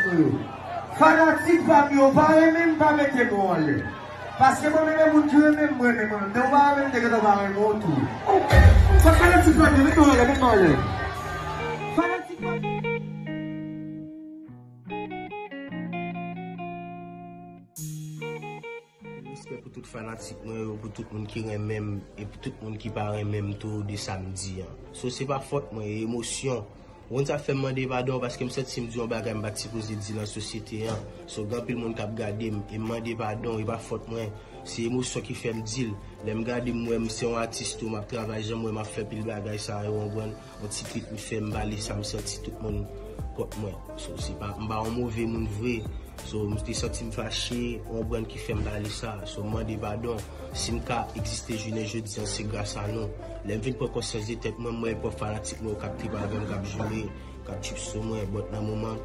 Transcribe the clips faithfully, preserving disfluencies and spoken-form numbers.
Fanatik pa m yo, pa renmen m, pa mete men w anlè. Paske mwen menm, moun ki renmen m, mwen renmen mwen menm. Depi w pa renmen m, te gentan pa renmen w tou. Fòk fanatik pa m yo, mete men w anlè, mete men w anlè. Fanatik pa m. Respè pou tout fanatik mwen yo, pou tout moun ki renmen m, e pou tout moun ki pa renmen m tou de sa m di an. So, se pa fòt mwen, e emosyon. Ou konn sa fè m mande padon, paske m santi m di yon bagay m pa t sipoze di nan sosyete an. So, gen anpil moun k ap gade m, e m mande padon, e pa fòt mwen. Se emosyon ki fè m di l. Lè m gade m wè m se yon atis tou, m ap travay jan m wè m ap fè pil bagay sa yo, w konprann? Yon ti krik m fè m pale sa m santi tout moun kont mwen. So, se pa, m pa yon move moun vre. So, m te santi m fache, w konprann, ki fè m pale sa. So, m mande padon. Si m ka egziste jounen jodi an, se gras a nou. Lè m vin pran konsyans de tèt mwen, m wè pwòp fanatik mwen yo k ap trip avè m, k ap joure, k ap trip sou mwen. But nan moman,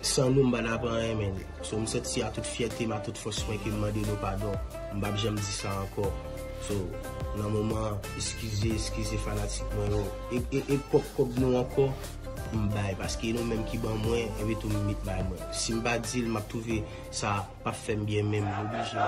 san nou, m pa t ap anyen, menn. So, m santi a tout fyète m, a tout fòs mwen ke m mande nou padon. M p ap janm di sa ankò. So, nan moman an, eskize, eskize fanatik mwen yo. E, e, e kòb, kòb nou ankò, m bay. Paske e nou menm ki ban mwen, epi tou m met bay mwen. Si m pa di l, m ap twouve sa p ap fè m byen menm. M oblije.